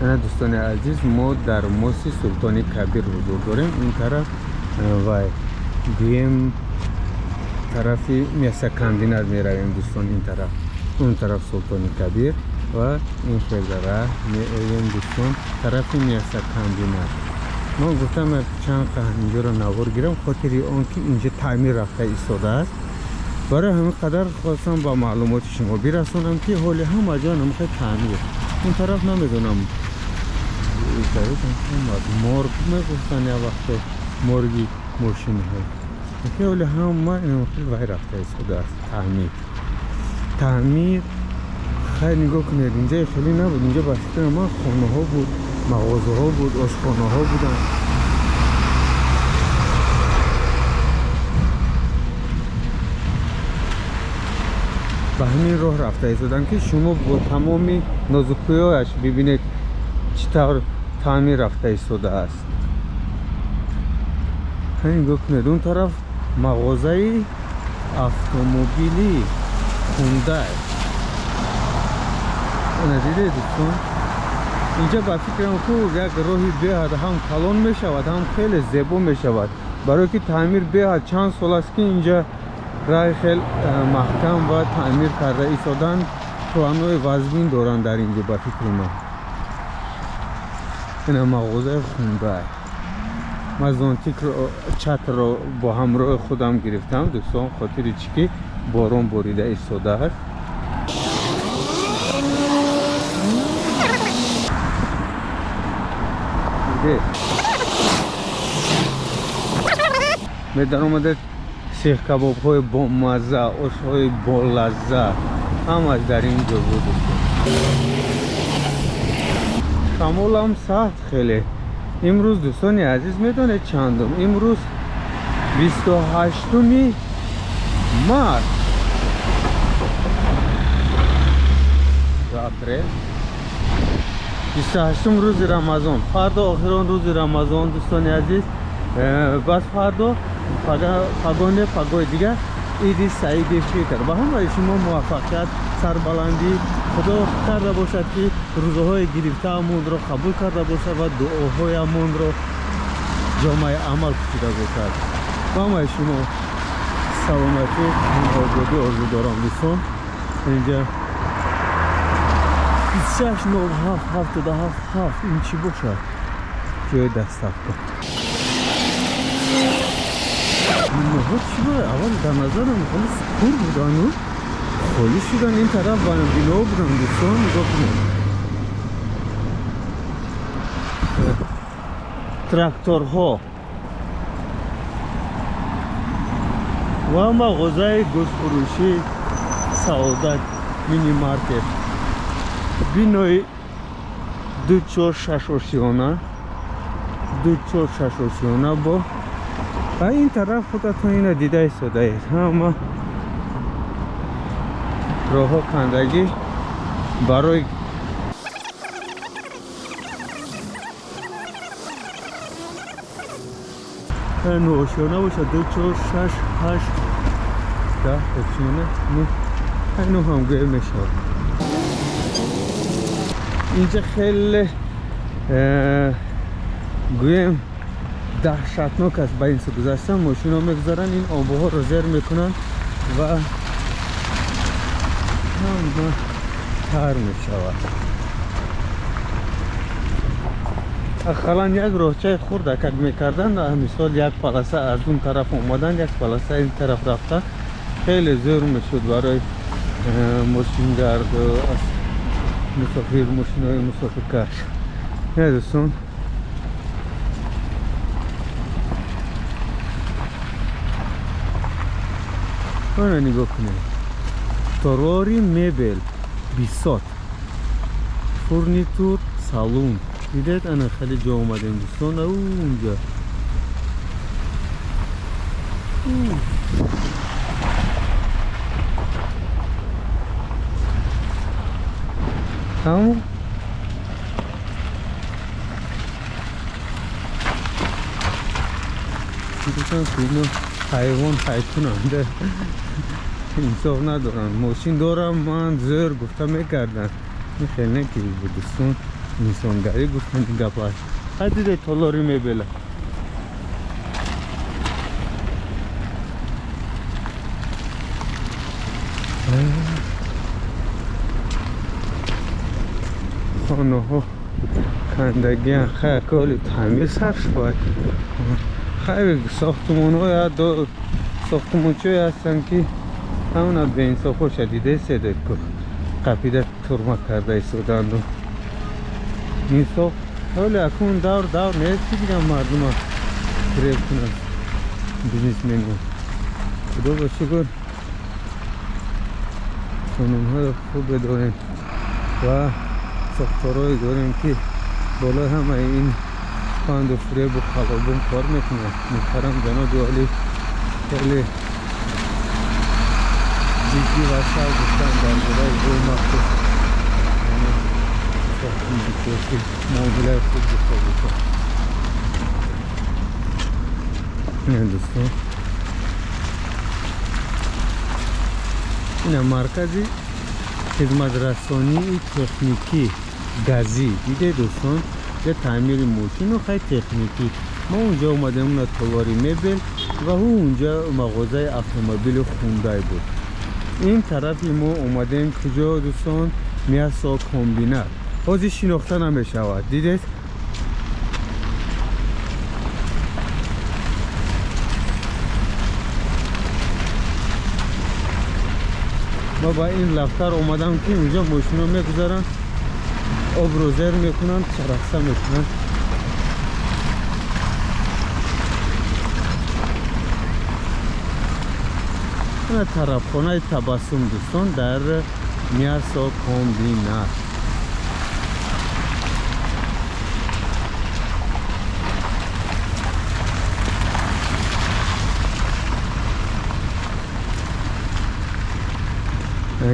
Ана, дӯстони азиз, мо дар моси Султони Кабир ҳузур дорем. Ин тараф ва гӯем тарафи мясокомбинат меравем, дӯстон. Ин тараф, он тараф Султони Кабир ва ин хел раҳ меоем, дӯстон, тарафи мясокомбинат. Ман гуфтам, чанд инҷоро навор гирам, хотири он ки инҷа таъмир рафта истодааст. Барои ҳамин қадар хостам ба маълумоти шумо бирасонам, ки ҳоли ҳама ҷо намхел таъмир. Он тараф намедонам, морг мегуфтан як вақте, морги мошинҳо. Ҳоли ҳама инхел вай рафта истодааст, таъмир, таъмир. Хайр, нигоҳ кунед, инҷа хеле набуд. Инҷа ба фикри ман хонаҳо буд, мағозаҳо буд, ошхонаҳо буданд. Ба ҳамин роҳ рафта истодам, ки шумо бо тамоми нозукиҳояш бибинед, чӣ тавр таъмир рафта истодааст. Нигоҳ кунед, он тараф мағозаи автомобили Хундай. Ана, дидед, дӯстон, инҷа ба фикрам ку як роҳи беҳад ҳам калон мешавад, ҳам хеле зебо мешавад, барое ки таъмир беҳад чанд сол аст, ки инҷа раҳи хел маҳкам ва таъмир карда истодан, планҳои вазмин доранд дар инҷо, ба фикри ман. Ина мағозаи Хундай. Ман зонтикро, чатрро бо ҳамроҳи худам гирифтам, дӯстон, хотири чӣ ки борон борида истодааст. Дидед, медаромадед, сехкабобҳои бомазза, ошҳои болазза, ҳамаш дар ин ҷо буд. Шамолам сахт хеле имрӯз. Дӯстони азиз, медонед чандум? Имрӯз 28-уми март, апрел, 28-ум рӯзи Рамазон. Фардо охирон рӯзи Рамазон, дӯстони азиз. Бас фардо, пагоне, пагои дигар Иди Саиди Фитр. Ба ҳамаи шумо муваффақият, сарбаландӣ. Худо карда бошад, ки рӯзаҳои гирифтаамонро қабул карда бошад ва дуоҳоямонро ҷомаи амал пӯшида бошад. Ба ҳамаи шумо саломатӣ, ободӣ орзу дорам, дӯстон. Инҷа 26 07 77 7, ин чӣ бошад? Ҷои доставка. Биноҳо чӣ бояд? Аввал дар назарам хеле пур будану холӣ шудан. Ин тараф биноҳо будан, дӯстон, нигоҳ кунед. Тракторҳо ва мағозаи гӯштфурӯшӣ «Саодат мини маркет», бинои ду, чор, шаш ошиёна, ду, чор, шаш ошиёна. Бо ва ин тараф худатон ина дида истодаед, ҳама роҳҳо кандагӣ барои нӯ ошиёна бошад. Ду, чор, шаш, ҳашт, 10 ошиёна, ну ҳам гӯя мешавад. Инҷа хеле гӯем даҳшатнок аст. Ба ин су гузаштан, мошино мегузаранд, ин обҳоро зер мекунанд ва ҳама тар мешавад. Ақаллан як роҳчаи хурдакак мекарданд, мисол, як полоса аз он тараф омадан, як полоса ин тараф рафтан, хеле зӯр мешуд барои мошингард, мусофир, мошинои мусофиркаш. Не, дӯстон. Ана, нигоҳ кунед, Торори мебел «Бисот», фурнитур, салун. Дидед, ана хеле ҷо омадем, дӯстон, унҷа. Тамом. Ино ҳайвон ҳайкунанд, инсоф надоранд. Мошин дорам ман, зӯр гуфта мекарданд. Ин хеле не ки буд, дӯстон. Инсонгарӣ гуфтани гап аст. Хай диде толори мебела. Хонаҳо кандагиан, хай коли таъмир сар шуд. Хай сохтмонҳо сохтмончое ҳастанд ки ҳамона беинсофоша дидаседед ку қапида турма карда истоданду. Инсоф ҳоле акун давр давр нест ки дигар мардума фиреб кунанд бизнесменҳо. Худо ба шукр қонунҳои хубе дорем ва сохторҳое дорем ки болои ҳамаи ин панду фиребу қалобун кор мекунанд. Муҳтарам ҷаноби олӣ хеле ҷиддӣ ва сар гуфтанд дар бораи ӯ махсус сохтмончиёки муомилаи хуб дошта бошад. Дӯстон, ина маркази хизматрасонии техникӣ газӣ диде дӯстон, я таъмири мошину хай техникӣ. Мо унҷа омадем на толори мебел ва ҳу унҷа мағозаи автомобили Хундай буд. Ин тарафи мо омадем куҷо дӯстон? Мясокомбинат. Ҳозир шинохта намешавад, дидед? Ма ба ин лафтар омадам ки унҷа мошино мегузаранд, обро зер мекунанд, чарахса мекунанд. Ина тарафхонаи Табассум дӯстон дар мясокомбинат.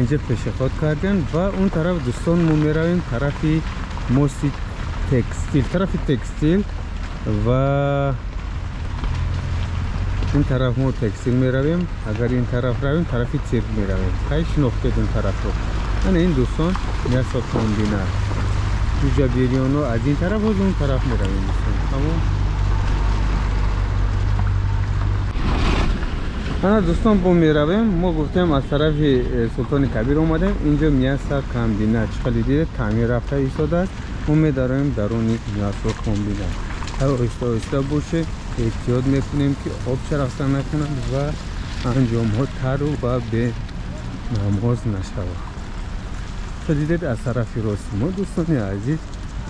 Инҷа пешеход кардем ва он тараф дӯстон мо меравем тарафи мости текстил, тарафи текстил ва ин тараф мо текстил меравем. Агар ин тараф равем тарафи цирк меравем. Хай шинохтед он тарафро. Ана ин дӯстон мясокомбинат. Ҷуҷа бирёно аз ин тараф боз он тараф меравем дӯстон. Тамом. Ана дӯстон бо меравем. Мо гуфтем аз тарафи Султони Кабир омадем. Инҷо мясокомбинат. Чӣ хеле дидед таъмир рафта истодааст. Мо медароем даруни мясокомбинат. Ҳар оҳиста оҳиста боше, эҳтиёт мекунем ки об чарахса накунад ва анҷомҳо тару ва бенамоз нашавад. Дидед аз тарафи рости мо дӯстони азиз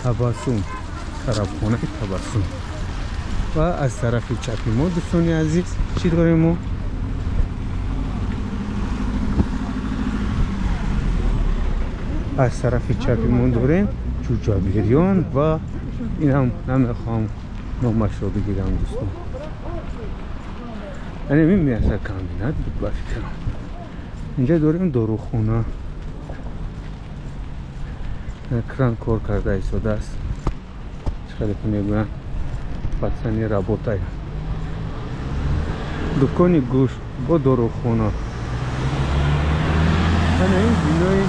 Табассум, тарабхонаи Табассум ва аз тарафи чапи мо дӯстони азиз чӣ дорем мо? Аз тарафи чапи мо дорем ҷуҷабирён ва инам намехоҳам номашро бигирам дӯстон. Яъне ин мясокомбинат буд ба фикрам. Инҷа дорем дорухона. Кран кор карда истодааст. Чӣ хеле ки мегӯянд пацани работая. Дукони гӯшт бо дорухона. Ана ин бинои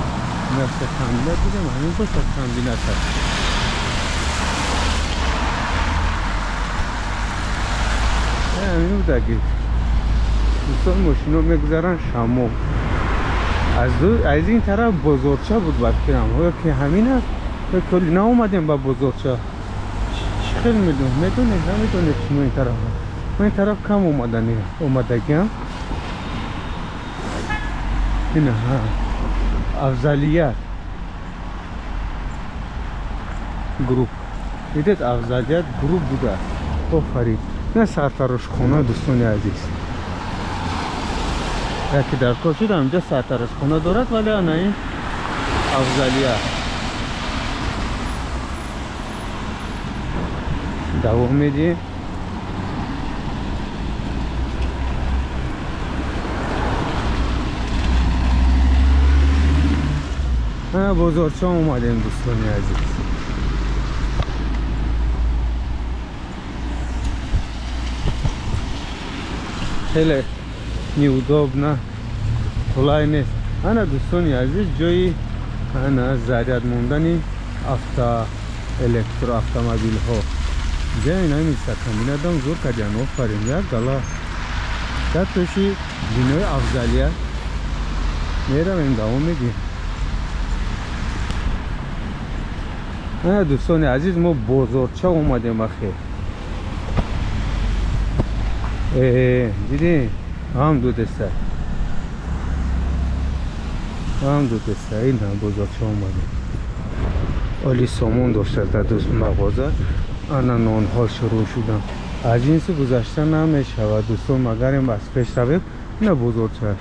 мясокомбинат дидем, ҳамин бошад комбинат аст. Ҳамин будаги дӯстон мошино мегузаранд шамо. Аз ин тараф бозорча буд ба фикрам. Оё ки ҳамин аст? Ё ки наомадем ба бозорча? Чӣ хел медонед? Медонед, намедонед шумо ин тараф? Мо ин тараф кам омадагиам. Ина Афзалият Груп. Дидед Афзалият Груп будааст. Офарин. На сартарошхона дӯстони азиз. Яке дар кор шуд ҳаминҷа сартарошхона дорад, вале ана ин Афзалият. Давом медиҳем. Ана бозорча омадем дӯстони азиз. Хеле неудобно, қулай нест. Ана дӯстони азиз ҷои ана заряд мондани Электроавтомобилҳо. Ҷа ина мясокомбинатам зур кардиан, офарин, як гала. Дар пеши бинои Афзалия меравем, давом медиҳем. Ана, дӯстони азиз, мо бозорча омадем ахир. Дидӣ, ғам дудеса. Ғам дудеса, ин бозорча омадем. Оли сомон дошта дар дӯст мағоза. Ана нонҳо шурӯъ шуданд. Аз ин су гузашта намешавад, дӯстон, магарем аз пеш равем. Ина бозорчааш.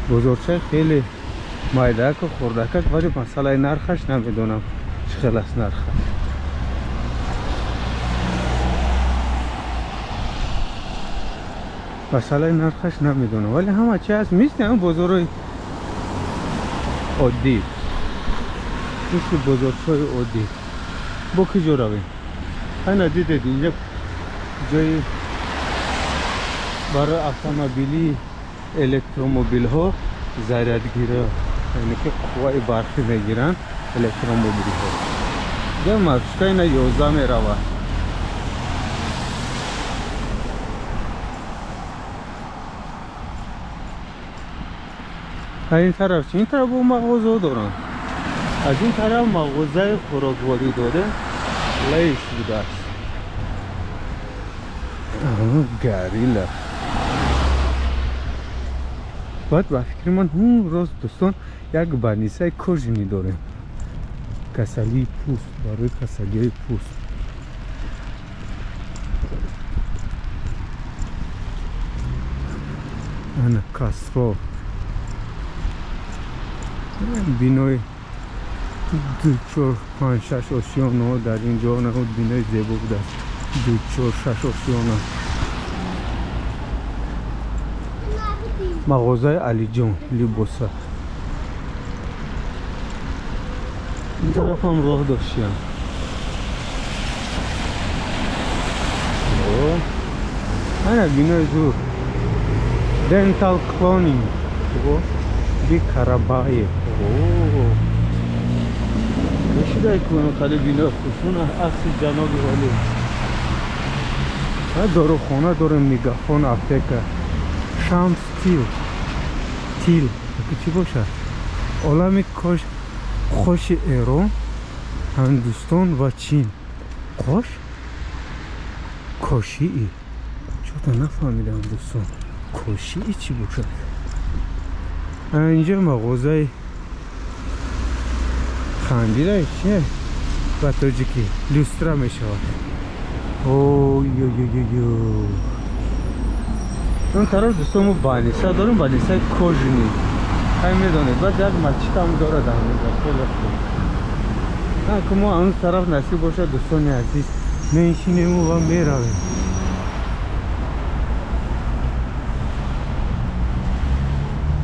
Бозорча хеле майдаку хурдакак, вале масъалаи нархаш намедонам чӣ хел аст нархаш. Масъалаи нархаш намедонам, вале ҳама чи ҳаст, мисли ҳамин бозорҳои оддӣ, мисли бозорчаҳои оддӣ. Бо ки ҷо равем? Ана дидед, инҷа ҷои барои автомобили электромобилҳо зарядгира, яъне ки қувваи барқӣ мегиранд электромобилҳо. Ҷа маршрутка ина 11 меравад. Ин тараф чи? Ин тараф бо мағозаҳо доранд. Аз ин тараф мағозаи хӯрокворӣ дорем, Лейс будааст. Горилла. Баъд ба фикри ман ҳун рост, дӯстон, як больницаи кожини дорем. Касалии пӯст, барои касалиҳои пӯст. Ана Кастрол. Бинои ду, чор, панҷ, шаш ошёнаҳо дар ин ҷо набуд, бинои зебо будааст. Ду, чор, шаш ошёна. Мағозаи Алиҷон либоса. Ин тарафам роҳ доштиям. Ана бинои зур. Dental Cloning. Би Карабаев. Шудай кунам хали бинои хушун акси ҷаноби олӣ. Дорухона дорем, Мегафон, аптека. Шамс Тил. Тил. Чӣ бошад? Олами кош қоши Эрон, Ҳиндустон ва Чин. Қош? Кошии. Чото нафаҳмидам, дӯстон. Кошии чӣ бошад? Инҷа мағозаи хандида чие? Ба тоҷикӣ люстра мешавад. Ой-ой-ой-ой. Он тараф, дӯстон, мо больница дорем, больницаи кожини. Ҳай медонед, баъд як масҷидам дорад ҳаминҷа, хеле хуб. Ки мо он тараф насиб бошад, дӯстони азиз, меншинему ва меравем.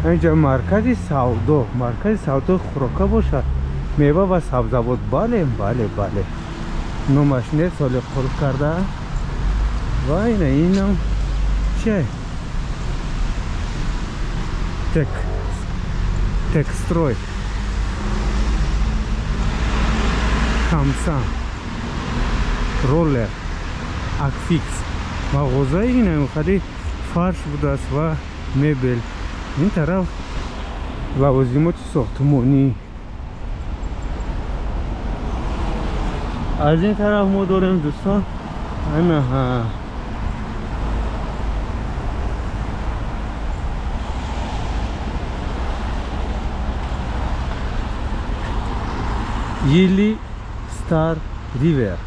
Инҷа маркази савдо, маркази савдои хӯрока бошад, мева ва сабзавот. Бале, бале, бале. Номаш нест, ҳоле қурб карда. Ва ина инам чие? Тек Текстрой. Камсан. Роллер. Акфикс. Мағозаи ина хали фарш будааст ва мебел. Ин тараф лавозимоти сохтмонӣ. Аз ин тараф мо дорем, дӯстон, ана Йили Стар Ривер.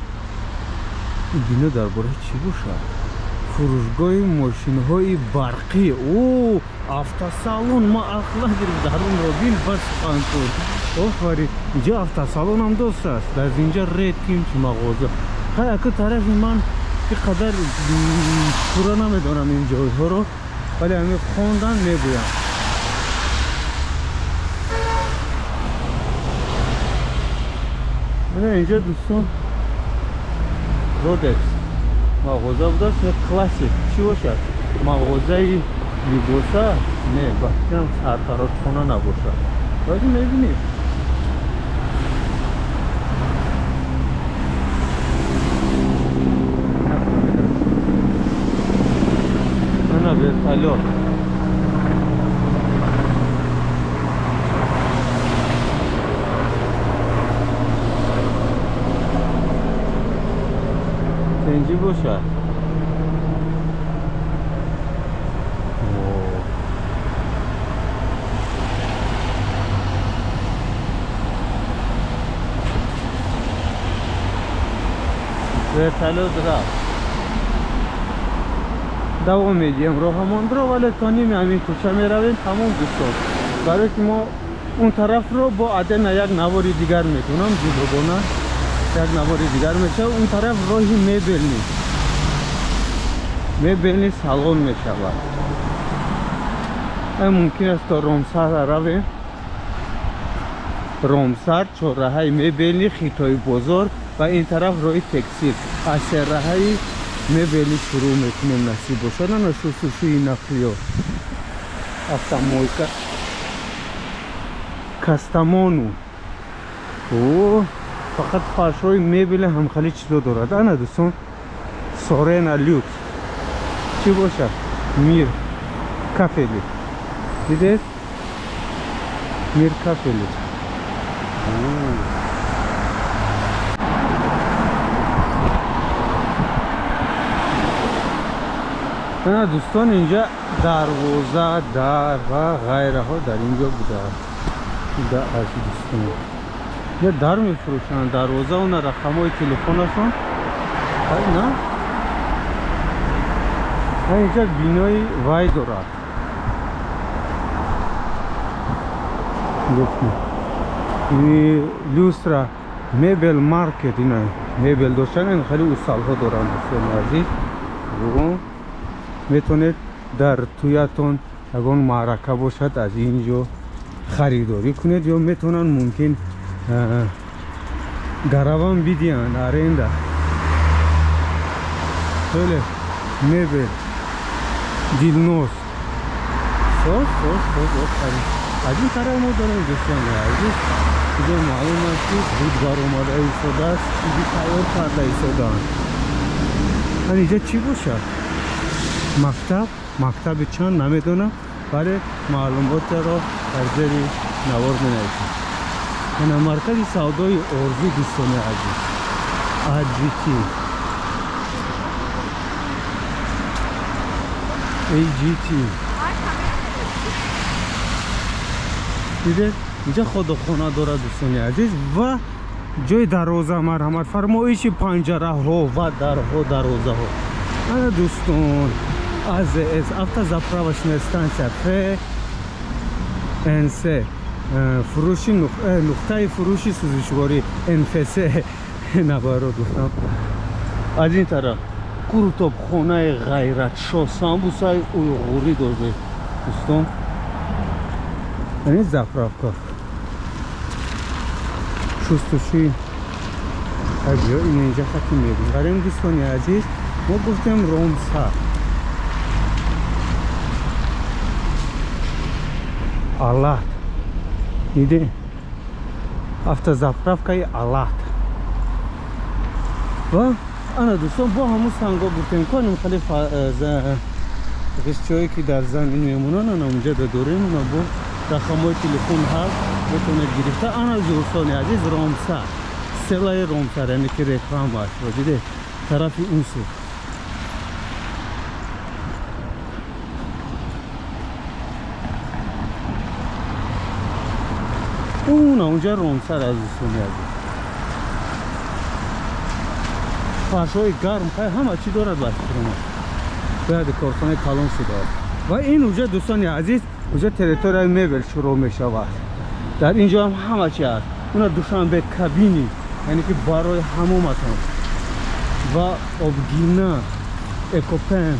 Ин бино дар бораи чӣ бошад? Фурӯшгоҳи мошинҳои барқӣ. О, автосалон, ма ақла гирифт дарунро бин бас сухан кун. Офарин, инҷа автосалонам дост аст. Дар инҷа редким чи мағоза. Хай, ака тарафи ман ин қадар пурра намедонам ин ҷойҳоро, вале ҳамин хондан мегӯям. Инҷа, дӯстон, Родекс мағоза будааст, не Классик чӣ бошад? Мағозаи либоса? Не, ба фикрам сартарошхона набошад. Вале мебинем. Вертолёт. Тенҷӣ бошад. Вертолёт рафт. Давом медиҳем роҳамонро, вале то ними ҳамин кӯча меравем. Тамом дӯстон, барое ки мо он тарафро бо адена як навори дигар мекунам, ҷудогона як навори дигар мешавад. Он тараф роҳи мебелни салон мешавад. Мумкин аст то Ромсар равем. Ромсар, чорраҳаи мебелни, Хитои бозор ва ин тараф роҳи текстил. Аз серраҳаи мебели шурӯъ мекунем, насиб бошад. Ана шустушӯи нақлиёт, автомойка, Кастамону. О, фақат фаршҳои мебели ҳамхали чизо дорад. Ана дӯстон, Сорена люкс чӣ бошад? Мир кафели, дидед? Мир кафели. Ана дӯстон, инҷа дарвоза, дар ва ғайраҳо дар инҷо будааст. Аз дӯстон я дар мефурӯшанд, дарвоза, она рақамҳои телефонашон. На, инҷа бинои вай дорад. Люстра, мебел маркет, ина мебел доштан, ин хеле усалҳо доранд дӯстони азиз. Метавонед дар тӯятон ягон маърака бошад, аз ин ҷо харидорӣ кунед, ё метавонанд мумкин гараван бидиҳанд, аренда. Хеле мебел дилноз, соз соз соз. Офарин. Аз ин тараф мо дорем дӯстони азиз, инҷо маълум аст, ки зуд баромада истодааст, чизи тайёр карда истодаанд. Ан инҷа чӣ бошад? Мактаб, мактаби чанд намедонам, вале маълумотро дар зери навор менависем. Ана маркази савдои Орзу, дӯстони азиз, AGT, AGT. Дидед, инҷа ходохона дорад дӯстони азиз ва ҷои дарвоза, марҳамат, фармоиши панҷараҳо ва дарҳо, дарвозаҳо. Ана дӯстон, АЗС, автозаправочная станция, ФНС, фурӯши нуқтаи фурӯши сӯзишворӣ, НФС, наоборот гуфтам. Аз ин тараф курутобхонаи Ғайратшо, самбусаи уйғурӣ дозе дӯстон. Ани заправка, шустушӯи биё. Ин инҷа хати мегузарем дӯстони азиз. Мо гуфтем Ромсар, Алат, диде, автозаправкаи Алат. Ва ана дӯстон, бо ҳамун санго гуфтем, коним хеле ғишчое ки дар замин мемонанд, ана унҷа дорем. Ана бо рақамҳои телефон ҳаст, метавонед гирифта. Ана дӯстони азиз, Ромсар, селаи Ромсар, яъне ки реклама аст. Диде, тарафи он сӯ уна унҷа Ромсар аз дӯстони азиз, фаршҳои гарм, хай ҳама чӣ дорад. Ба фикрам, бояд корхонаи калон шудааст. Ва ин уҷа дӯстони азиз, уҷа территорияи мебел шурӯъ мешавад. Дар ин ҷо ҳам ҳама чи ҳаст. Уна Душанбе кабини, яъне ки барои ҳамоматон ва обгина, Экопен,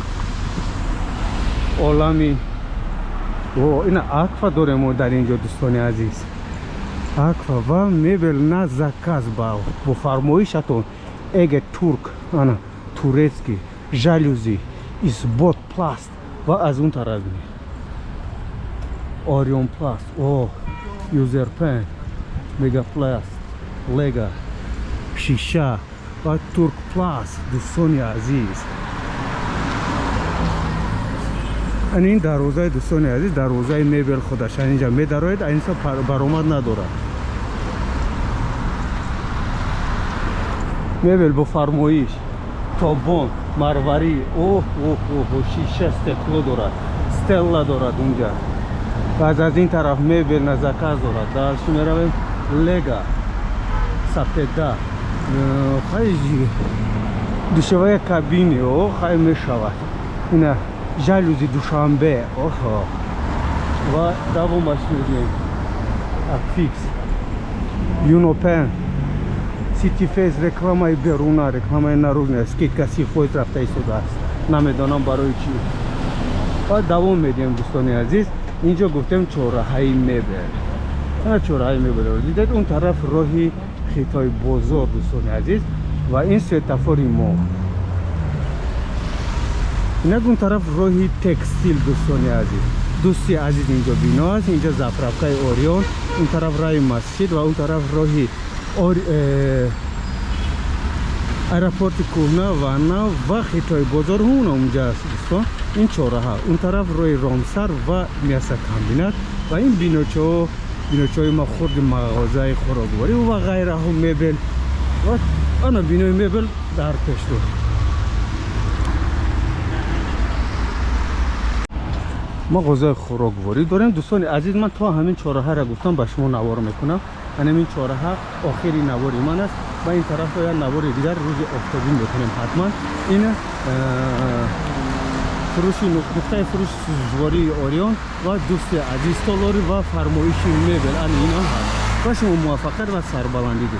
олами. О, ина Акфа дорем мо дар ин ҷо дӯстони азиз, Акфа ва мебел на заказ, бо фармоишатон, Эге Турк, ана турецкий жалюзи, Исбот Пласт. Ва аз он тараф бинед, Орион Пласт, о, Юзерпен, Мегапласт, Лега, шиша ва Турк Пласт, дӯстони азиз. Ани ин дарвозаи, дӯстони азиз, дарвозаи мебел худаш инҷа медароед, инса баромад надорад. Мебел бо фармоиш, тобон, марварӣ, оҳ оҳ оҳ, шиша, стекло дорад, стелла дорад унҷа. Баъд аз ин тараф мебел на заказ дорад. Дальше меравем, лега, сапеда, хай, душевая кабини, о, хай, мешавад. Ина жалюзи Душанбе, оҳо. Ва давомаш медиҳем. Афикс, Юнопен, Сити Фейс, рекламаи беруна, рекламаи наружная, скидка 30% рафта истодааст, намедонам барои чӣ. Ва давом медиҳем, дӯстони азиз. Инҷо гуфтем чорраҳаи мебел, ана чорраҳаи мебелро дидед. Он тараф роҳи Хитой бозор, дӯстони азиз, ва ин светофори мо. Инак он тараф роҳи текстил, дӯстони азиз. Дӯсти азиз, инҷо бино аст, инҷо заправкаи Орион, он тараф раи масҷид ва он тараф роҳи аэропорти кӯҳна ва нав ва Хитой бозор ҳуна унҷа аст, дӯстон. Ин чорраҳа, он тараф роҳи Ромсар ва мясокомбинат ва ин биночаҳо, биночаҳои ма хурди мағозаи хӯрокворӣ ва ғайраҳо, мебел ва ана бинои мебел дар пешту. Мағозаи хӯрокворӣ дорем, дӯстони азиз. Ман то ҳамин чорраҳаро гуфтам, ба шумо навор мекунам. Ҳамин чорраҳа охири навори ман аст ва ин тарафро як навори дигар рӯзи офтобӣ мекунем ҳатман. Ин фурӯши, нуқтаи фурӯши сӯзишвории Орион ва, дӯсти азиз, толори ва фармоиши мебел, ана инам ҳаст. Ба шумо муваффақият ва сарбаландӣ, дӯст.